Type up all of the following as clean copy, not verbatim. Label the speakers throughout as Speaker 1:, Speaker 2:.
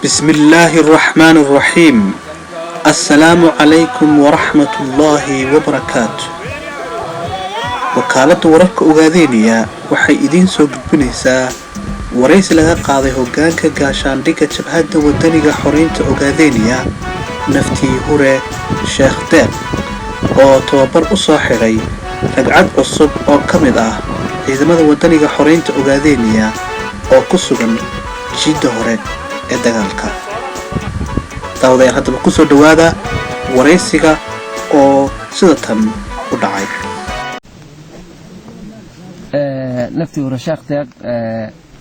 Speaker 1: بسم الله الرحمن الرحيم. السلام عليكم ورحمة الله وبركاته. Wakaaladda Wararka Ogaadeynaya waxay idiin soo gudbinaysaa waraysi laga qaaday hoggaanka gaashaandhigga Jabhadda Wadaniga Xoreynta Ogaadeynaya, Naftii Hure Sheekh Deeq, oo tababar u soo xidhay ragcad cusub oo ka mid ah ciidamada Wadaniga Xoreynta Ogaadeynaya oo ku sugan jiidda hore ee dagaalka. Daawadayaal, haddaba kusoo dhowaada waraysiga oo sida tan u dhacay.
Speaker 2: Naftii Hore Sheekh Deeq,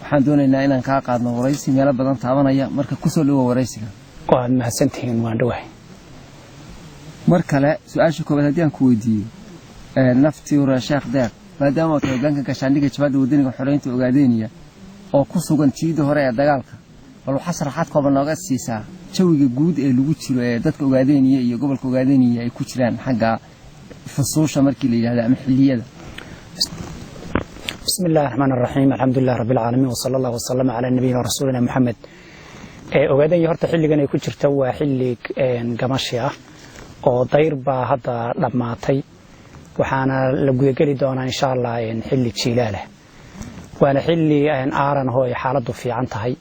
Speaker 2: waxaan doonaynaa inaan kaa qaadno waraysi meelo badan taabanaya. Marka kusoo dhawo waraysiga.
Speaker 3: Waad mahadsantihiin, waan dhowahay.
Speaker 2: Mar kale, su-aasha koobaad haddii aan ku weydiiyo, Naftii Hore Sheekh Deeq, maadaama aad tahay hogaanka gaashaandhigga Jabhadda Wadaniga Xoreynta Ogaadeeniya oo ku sugan jiidda hore ee dagaalka, bal waxaa sharaxaad kooban nooga siisaa jawiga guud ee lagu jiro ee dadka Ogaadeeniya iyo gobolka Ogaadeeniya ay ku jiraan xagga fusuusha markii la yidhahdo ama xilliyada.
Speaker 3: بسم الله الرحمن الرحيم، الحمد لله رب العالمين، وصلى الله وسلم على نبينا ورسولنا محمد. Ogaadan horta xilligan ay ku jirta waa xilli gamashi ah oo dayr baa hadda dhammaatay, waxaana la gudageli doonaa insha Allah xilli jiilaalah, waana xilli aaran oo ay xaaladdu fiican tahay.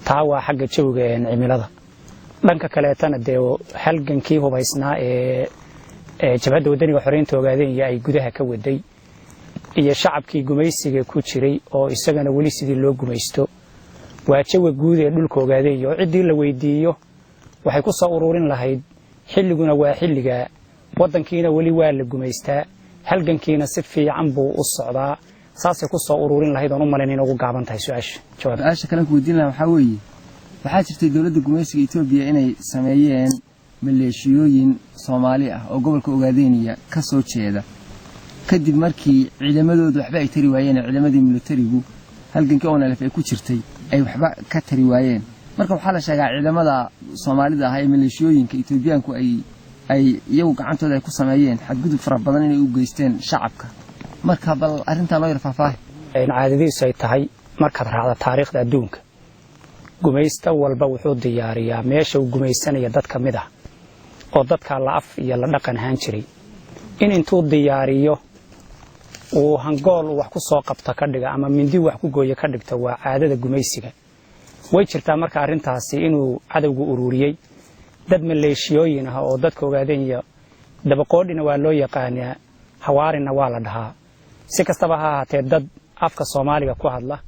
Speaker 3: Taa waa xagga jawiga cimilada. Dhanka kaleetana dee halgankii hubaysnaa ee Jabhadda Wadaniga Xoreynta Ogaadeenya ay gudaha ka waday iyo shacabkii gumaysiga ku jiray oo isagana weli sidii loo gumaysto, waa jawi guud ee dhulka Ogaadeenya oo ciddii la weydiiyo waxay ku soo ururin lahayd xilliguna waa xilliga waddankiina weli waa la gumaystaa, halgankiina si fiican buu u socdaa. Saasay ku soo ururin lahayd oon u malayn inay ugu gaaban tahay su-aasha jawaab.
Speaker 2: Su-aasha kalen ku weydiin lahaa waxaa weeye, waxaa jirtay dowladda gumaysiga Etoobiya inay sameeyeen maleeshiyooyin Soomaali ah oo gobolka Ogaadeeniya ka soo jeeda, kadib markii ciidamadoodu waxba ay tari waayeen, ciidamadii militarigu halgankii ONLF ay ku jirtay ay waxba ka tari waayeen. Marka waxaa la sheegaa ciidamada Soomaalida ah ee maleeshiyooyinka Etoobiyaanku ay iyagu gacantooda ay ku sameeyeen xadgudub fara badan inay u geysteen shacabka. Marka bal arrintaa loo yar faahfaahay.
Speaker 3: Caadadiisu ay tahay, markaad raacda taariikhda adduunka, gumaysta walba wuxuu diyaariyaa meesha uu gumaysanaya dad ka mid ah oo dadkaa la af iyo la dhaqan ahaan jiray, in intuu diyaariyo uu hangool wax ku soo qabto ka dhiga ama mindi wax ku gooyo ka dhigto. Waa caadada gumaysiga, way jirtaa. Marka arrintaasi inuu cadowgu ururiyey dad maleeshiyooyin ah oo dadka Ogaadenya dabaqoodhina waa loo yaqaanaa, hawaarina waa la dhahaa. Si kastaba ha ahaatee, dad afka Soomaaliga ku hadla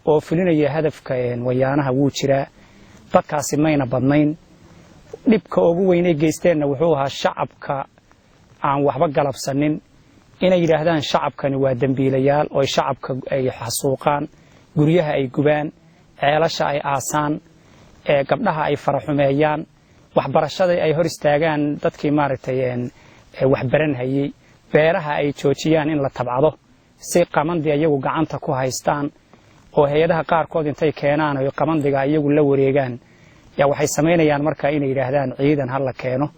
Speaker 3: oo fulinaya hadafka wayaanaha wuu jiraa. Dadkaasi mayna badnayn. Dhibka ugu weynay geysteenna wuxuu ahaa shacabka aan waxba galabsanin inay yidhaahdaan shacabkani waa dembiilayaal, oo shacabka ay xasuuqaan, guryaha ay gubaan, ceelasha ay aasaan, gabdhaha ay faraxumeeyaan, waxbarashada ay hor istaagaan dadkii maaragtay waxbaran hayey, beeraha ay joojiyaan in la tabcado si qamandi iyagu gacanta ku haystaan, oo hay-adaha qaarkood intay keenaan oy qamandiga iyagu la wareegaan. Yaa waxay samaynayaan marka inay yidhaahdaan ciidan ha la keeno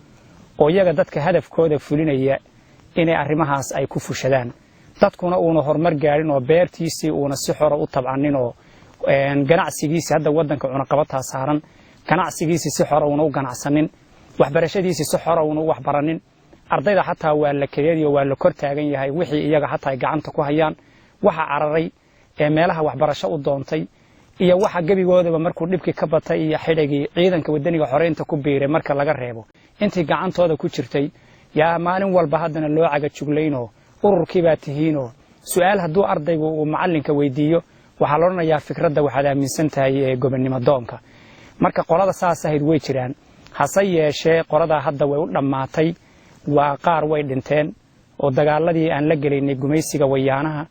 Speaker 3: oo iyaga dadka hadafkooda fulinaya inay arrimahaas ay ku fushadaan, dadkuna uuna horumar gaadhin oo beertiisii uuna si xora u tabcanin, oo ganacsigiisii hadda waddanka cunaqabataa saaran, ganacsigiisii si xora uuna u ganacsanin, waxbarashadiisii si xora uuna u waxbaranin. Ardayda xataa waa la kadeediyo, waa la kor taagan yahay wixii iyaga xataa ay gacanta ku hayaan. Waxa cararay ee meelaha waxbarasho u doontay iyo waxa gebigoodaba markuu dhibkii ka batay iyo xidhigii ciidanka Wadaniga Xoreynta ku biiray marka laga reebo, intii gacantooda ku jirtay yaa maalin walba haddana loo cagajuglaynoo ururkiibaa tihiinoo su-aal hadduu ardaygu uu macallinka weydiiyo, waxaa la odhanayaa fikradda waxaad aaminsan tahay ee gobonnimo doonka. Marka qolada saas ahayd way jiraan, hase yeeshee qoladaa hadda way u dhammaatay. Waa qaar way dhinteen oo dagaaladii aan la gelaynay gumaysiga wayaanaha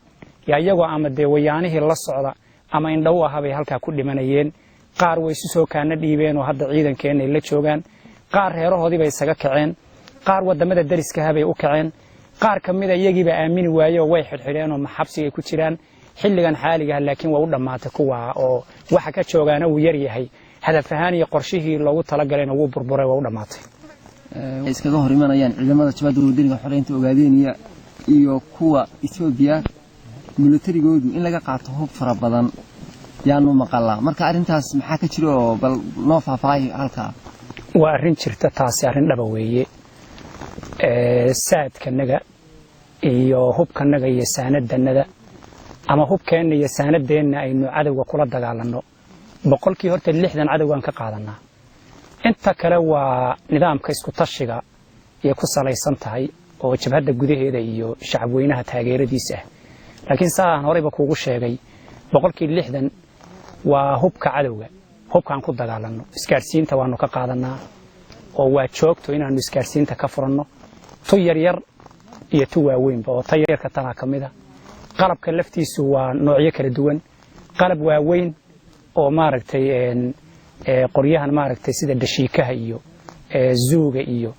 Speaker 3: yaa iyagoo ama dee wayaanihii la socda ama indhow aha bay halkaa ku dhimanayeen. Qaar way isu soo kaana dhiibeen oo hadda ciidankeenay la joogaan. Qaar reerahoodii bay isaga kaceen, qaar waddamada dariskaha bay u kaceen, qaar ka mida iyagiiba aamini waaye oo way xidhxidheen oo maxabsigay ku jiraan xilligan xaaligaha. Laakiin waa u dhammaatay kuwa oo waxa ka joogaana wuu yar yahay. Hadaf ahaan iyo qorshihii loogu talagalayna wuu burburay, waa u dhammaatay.
Speaker 2: Iskaga hor imanayaan ciidamada Jabhadda Wadaniga Xoreynta Ogaadeeniya iyo kuwa Etoobiya militarigoodu in laga qaato hub fara badan. Yaanu maqalaa. Marka arrintaas maxaa ka jira oo bal noo faahfaahi halkaa?
Speaker 3: Waa arrin jirta taasi, arrin dhaba weeye. Saadkanaga iyo hubkanaga iyo saanadanada ama hubkeenna iyo saanadeenna aynu cadowga kula dagaalanno, boqolkii horta 60 cadowgaan ka qaadanaa. Inta kale waa nidaamka isku tashiga iyo ku salaysan tahay oo jabhadda gudaheeda iyo shacabweynaha taageeradiisa ah. Laakiin saa aan horeyba kuugu sheegay, 60% waa hubka cadowga, hubkaan ku dagaalanno. Isgaadhsiinta waanu ka qaadanaa oo waa joogto inaanu isgaadhsiinta ka furanno, tu yaryar iyo tu waaweynba, oo ta yaryarka tanaa ka mid a. Qalabka laftiisu waa noocyo kala duwan, qalab waaweyn oo maaragtay qoryahan maaragtay sida dhashiikaha iyo zuuga iyo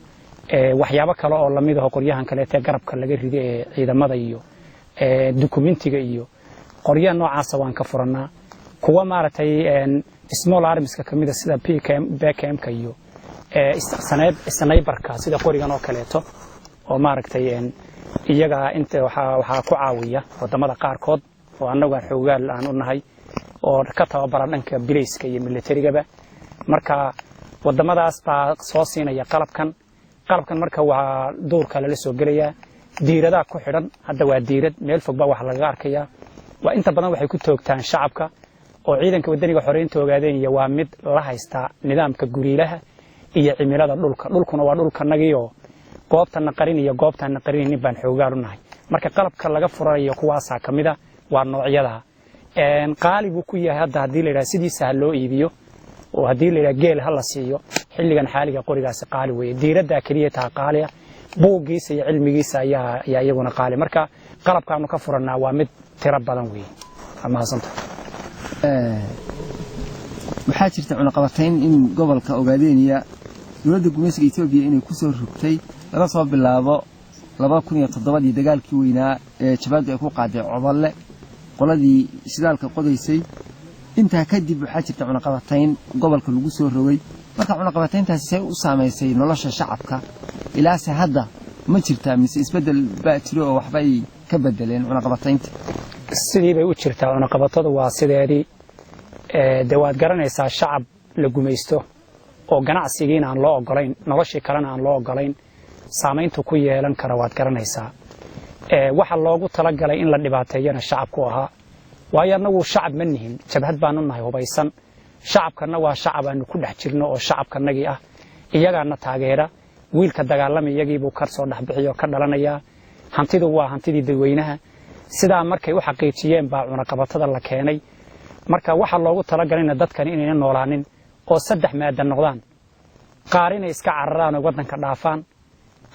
Speaker 3: waxyaabo kale oo lamid aho, qoryahan kaleete garabka laga rido ee ciidamada iyo dukumentiga iyo qoryaha noocaasa waan ka furannaa. Kuwa maaragtay small armska ka mida sida PKM-ka iyo sniperka sida qorigan oo kaleeto oo maaragtay iyaga inta waxaa ku caawiya wadamada qaarkood oo annagu aan xoogaal aan u nahay oo ka tababara dhanka bilayska iyo militarigaba. Marka wadamadaas baa soo siinaya qalabkan. Qalabkan marka waa duurka lala soo gelayaa, diiradaa ku xidhan. Hadda waa diirad meel fog baa wax lagaga arkayaa. Waa inta badan waxay ku toogtaan shacabka oo ciidanka wadaniga xoreynta Ogaadeenaya waa mid la haystaa nidaamka guriilaha iyo cimilada dhulka. Dhulkuna waa dhulkanagiioo goobtana qarin iyo goobtaana qarinaynin baan xoogaal u nahay. Marka qalabka laga furanayo kuwaasaa ka mid a, waa noocyada. Qaali buu ku yahay hadda haddii la yidhaha sidiisa ha loo iibiyo oo haddii la yidhaha geel ha la siiyo. Xilligan xaaliga qorigaasi qaali weeye. Diiraddaa keliya taa qaaliya, buuggiisa iyo cilmigiisa ayaa iyaguna qaali. Marka qalabkaanu ka furannaa waa mid tiro badan weeye. Waa mahadsanta.
Speaker 2: Waxaa jirta cunaqabatayn in gobolka Ogaadeniya dowladda gumaysiga Etoobiya inay ku soo rogtay laga soo bilaabo 2007-dii, dagaalkii weynaa ee jabhaddu ay ku qaaday Codalle qoladii shidaalka qodaysay. Intaa kadib waxaa jirta cunaqabatayn gobolka lagu soo rogay. Marka cunaqabatayntaasi say u saamaysay nolosha shacabka ilaase hadda? Ma jirtaa mise isbeddel baa jiro oo waxbay ka bedeleen cunaqabataynta?
Speaker 3: Sidii bay u jirtaa cunaqabatadu, waa sideedii. Dee waad garanaysaa, shacab la gumaysto oo ganacsigiina aan loo ogolayn, noloshii kalena aan loo ogolayn, saamayntu ku yeelan kara waad garanaysaa. Waxa loogu talagalay in la dhibaateeyana shacabku ahaa, waayo annagu shacab ma nihin, jabhad baanu nahay hubaysan. Shacabkanna waa shacab aanu ku dhex jirno oo shacabkanagii ah, iyagaana taageera. Wiilka dagaalamay iyagiibuu ka soo dhexbixiyo ka dhalanayaa. Hantidu waa hantidii dadweynaha. Sidaa markay u xaqiijiyeen baa cunaqabatada la keenay. Marka waxaa loogu talagalayna dadkani inayna noolaanin oo saddex maada noqdaan: qaar inay iska cararaan oo waddanka dhaafaan,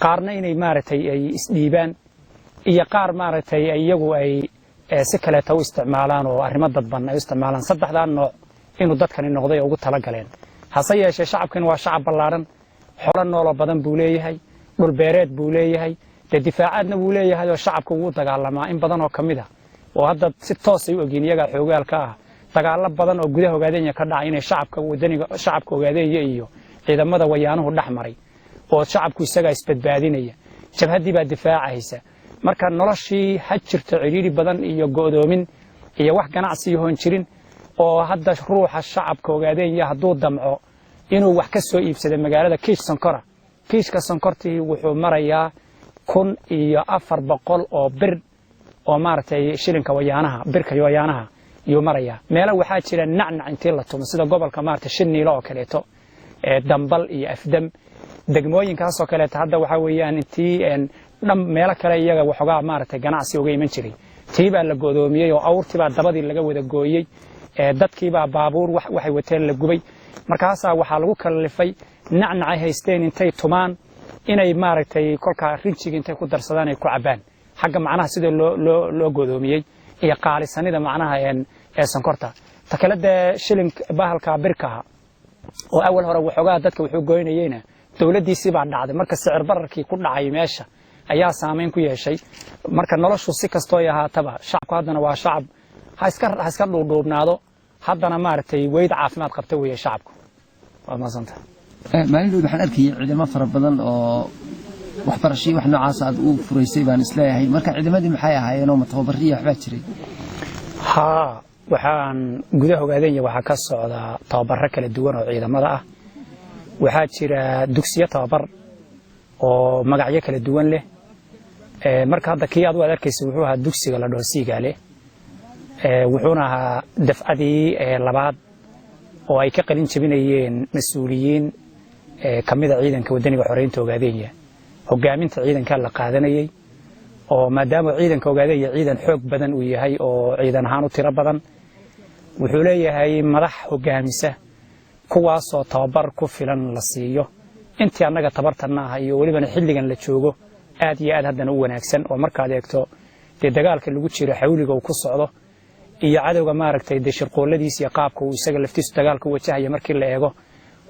Speaker 3: qaarna inay maaragtay ay isdhiibaan, iyo qaar maaragtay iyagu ay si kaleeta u isticmaalaan oo arrimo dadban ay u isticmaalaan. Saddexdaa nooc inuu dadkani noqday oo ugu talagaleen. Hase yeeshee shacabkani waa shacab ballaaran, xolo nooloo badan buu leeyahay, dhul beereed buu leeyahay, dee difaacaadna wuu leeyahay oo shacabka wuu dagaalamaa in badan oo ka mid ah, oo hadda si toosay u ogyiin iyagaa xoogaalka ah dagaallo badan oo gudaha Ogaadeenya ka dhacay inay shacabka wadaniga, shacabka Ogaadeenya iyo ciidamada Wayaanuhu dhex maray, oo shacabku isagaa isbadbaadinaya, jabhaddii baa difaacaysa. Marka noloshii ha jirto cidhiidhi badan iyo go'doomin iyo wax ganacsiyo hoon jirin, oo hadda ruuxa shacabka Ogaadeenya hadduu damco inuu wax ka soo iibsado magaalada kiish sonkora, kiishka sonkortii wuxuu marayaa 1400 oo bir oo maaragtay shilinka Wayaanaha, birka Wayaanaha yuu marayaa. Meelo waxaa jira nacnac intii la tumo, sida gobolka maaragtay Shiniilo oo kaleeto, Dambal iyo Afdam, degmooyinkaasoo kaleeto. Hadda waxaa weeyaan intii dham meelo kale iyaga waxoogaa maaragtay ganacsi uga iman jiray, tii baa la godoomiyey oo awrtii baa dabadii laga wada gooyey, dadkiibaa baabuur waxay wateen la gubay. Markaasaa waxaa lagu kalifay nacnacay haysteen intay tumaan inay maaragtay kolkaa rinjiga intay ku darsadaan ay ku cabbaan. Xagga macnaha sida loo godoomiyey iyo qaalisanida macnaha ee sonkorta. Ta kale dee shilin bahalka birkaha oo awal hore waxoogaa dadka wuxuu goynayeyna dowladdiisii baa dhacday. Marka sicir bararkii ku dhacay meesha ayaa saamayn ku yeeshay. Marka noloshu si kastoo ay ahaataba, shacabku haddana waa shacab ha iska dhuudhuubnaado, haddana maaragtay weyd caafimaad qabta weeye shacabku. Waa mahadsantahay.
Speaker 2: Maalin dhow waxaan arkayay ciidamo fara badan oo waxbarashay, wax noocaas aad u furaysay baan isleeyahay. Marka ciidamadii maxay ahaayeen oo ma tababariya waxbaa jiray?
Speaker 3: Haa. Waxaan gudaha Ogaadenya waxaa ka socda tababaro kala duwan oo ciidamada ah. Waxaa jira dugsiyo tababar oo magacyo kala duwan leh. Marka hadda kii adu aad arkaysa wuxuu ahaa dugsiga la dhaho Siigaale, wuxuuna ahaa dafcadii labaad oo ay ka qalin jabinayeen mas-uuliyiin kamida ciidanka wadaniga xoreynta Ogaadenya. Hogaaminta ciidanka la qaadanayay oo maadaama ciidanka Ogaadenya ciidan xoog badan uu yahay oo ciidan ahaan u tiro badan, wuxuu leeyahay madax hogaamisa, kuwaasoo tababar ku filan la siiyo intii annaga tabartanna ah iyo welibana xilligan la joogo aad iyo aad haddana u wanaagsan. Oo markaad eegto dee dagaalka lagu jiro xawliga uu ku socdo iyo cadowga maaragtay dee shirqooladiisa iyo qaabka uu isaga laftiisu dagaalka u wajahaya markii la eego,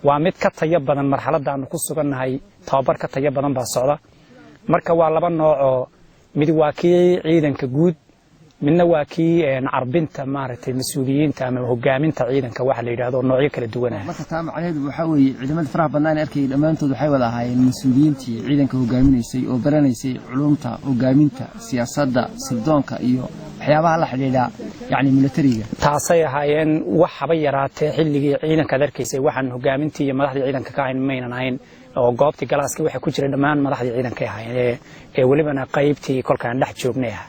Speaker 3: waa mid ka tayo badan marxaladda aanu ku sugannahay. Tababar ka tayo badan baa socda. Marka waa laba noocoo: mid waa kii ciidanka guud, midna waa kii carbinta maaragtay mas-uuliyiinta ama hogaaminta ciidanka waxa la yidhahdo, noocyo kala duwanah.
Speaker 2: Marka taa macnaheedu waxaa weeye ciidamada faraha badnaan arkayay dhammaantood waxay wada ahaayeen mas-uuliyiintii ciidanka hogaaminaysay oo baranaysay culumta hogaaminta, siyaasadda, sirdoonka iyo waxyaabaha la xidhiidha, yacni militariga.
Speaker 3: Taasay ahaayeen. Wax haba yaraatee xilligii ciidankaad arkaysay waxaan hogaamintii iyo madaxdii ciidanka ka ahayn maynan ahayn, oo goobtii galaaskii waxay ku jiray dhammaan madaxdii ciidankay ahaayeen ee welibana qaybtii kolkaan dhex joognay ah.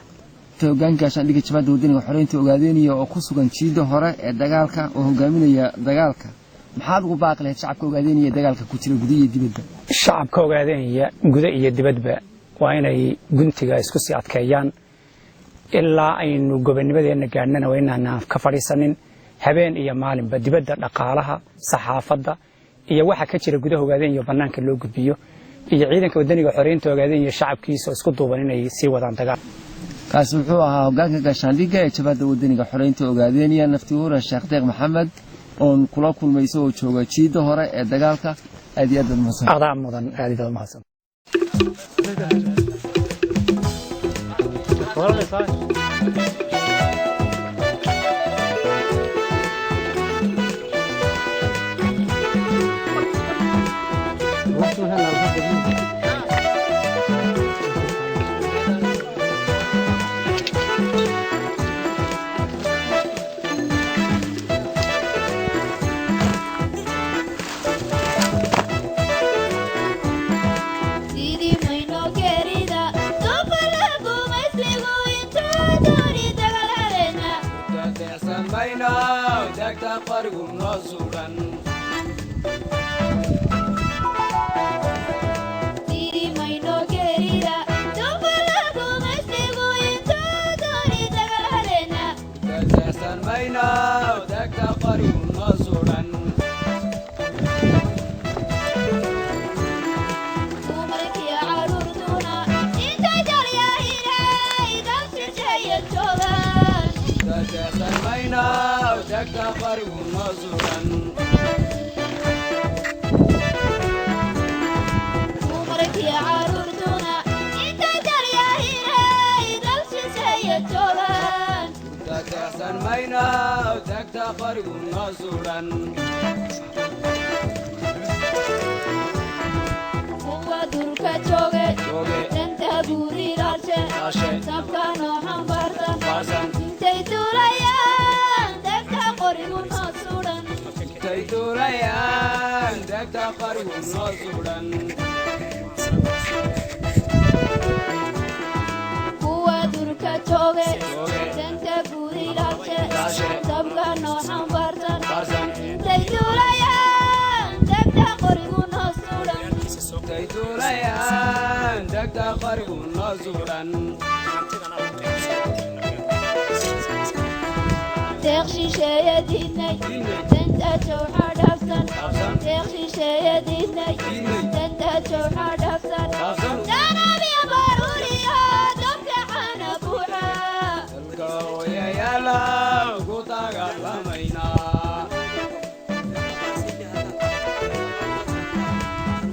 Speaker 2: Hogaanka gaashaandhigga jabhadda wadaniga xoreynta Ogaadeniya oo ku sugan jiidda hore ee dagaalka oo hogaaminaya dagaalka, maxaad ugu baaqi lahayd shacabka Ogaadeniya ee dagaalka ku jira guda iyo dibadba?
Speaker 3: Shacabka Ogaadeniya guda iyo dibadba waa inay guntiga isku sii adkeeyaan ilaa aynu gobonimadeenna gaadhnana. Waa inaanaan ka fadhiisanin habeen iyo maalinba dibadda, dhaqaalaha, saxaafadda iyo waxa ka jira gudaha Ogaadeniya bannaanka loo gudbiyo, iyo ciidanka wadaniga xoreynta Ogaadeniya shacabkiisa oo isku duuban inay sii wadaan dagaal.
Speaker 2: Kaasi wuxuu ahaa hogaanka gaashaandhigga ee jabhadda wadaniga xoreynta Ogaadeniya, Nafti Hure Sheekh Deeq Maxamed, oon kula kulmay isagoo jooga jiidda hore ee dagaalka. Aad iyo aad baad mahadsan.
Speaker 3: Adaa mudan, aad iyo aad mahadsan.
Speaker 4: Sidii mayno geerida dufala gumaysigu intuu dooni dagaalaleena.
Speaker 5: Dadeecsanmayno degta qorigu noo sugan.
Speaker 4: Sidii mayno geerida dufala gumaysigu intuu dooni dagaalaleena.
Speaker 5: Dadeecsanmayno degta qorigu noo sugan.
Speaker 4: Dumarkii caruurtuna intay jalyahinay dal shisheeye joogaan.
Speaker 5: Dadeecsanmayno degta qorigu noo sugan.
Speaker 4: Dumarkii caruurtuna intay jalyahinay dal shisheeye joogaan.
Speaker 5: Dadeecsanmayno degta qorigu noo sugan.
Speaker 4: Kuwa durka jooge
Speaker 5: Jooge.
Speaker 4: danta guri ilaashe
Speaker 5: Ilaashe.
Speaker 4: sabka noo xambaarsan
Speaker 5: Xambaarsan.
Speaker 4: intay duulayaan degta qorigu noo sudan.
Speaker 5: Intay duulayaan degta qorigu noo sugan.
Speaker 4: Kuwa durka jooge
Speaker 5: Jooge.
Speaker 4: danta guri ilaashe
Speaker 5: Ilaashe.
Speaker 4: sabka noo xambaarsan
Speaker 5: Xambaarsan.
Speaker 4: intay duulayaan degta qorigu noo sudan.
Speaker 5: Intay duulayaan degta qorigu noo sugan.
Speaker 4: Deeq shisheeye diidnay danta jawxa dhaafsan.
Speaker 5: Dhaafsan.
Speaker 4: Deeq shisheeye diidnay
Speaker 5: Diidnay.
Speaker 4: danta jawxa dhaafsan.
Speaker 5: Dhaafsan.
Speaker 4: Danabiya baruuriyo dabka caana buuxa.
Speaker 5: Dalka hooyayaala ugu dagaalamaynaa.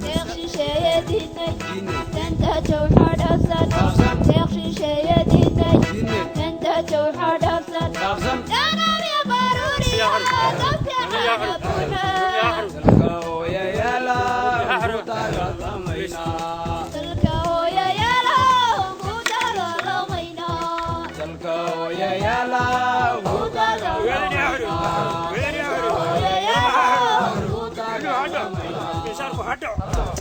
Speaker 4: Deeq shisheeye diidnay
Speaker 5: Diidnay.
Speaker 4: danta jawxa dhaafsan.
Speaker 5: Dhaafsan.
Speaker 4: Deeq shisheeye diidnay
Speaker 5: Diidnay.
Speaker 4: danta jawxa dhaafsan.
Speaker 5: Dhaafsan.
Speaker 4: Danabiya baruuriyo dabka caana buuxa.
Speaker 5: Dalka hooyayaala ugu dagaalamaynaa.
Speaker 4: Dalka hooyayaala ugu dagaalamaynaa.
Speaker 5: Dalka hooyayaala ugu dagaalamaynaa.
Speaker 6: hadhaco, miisaanku hadhaco.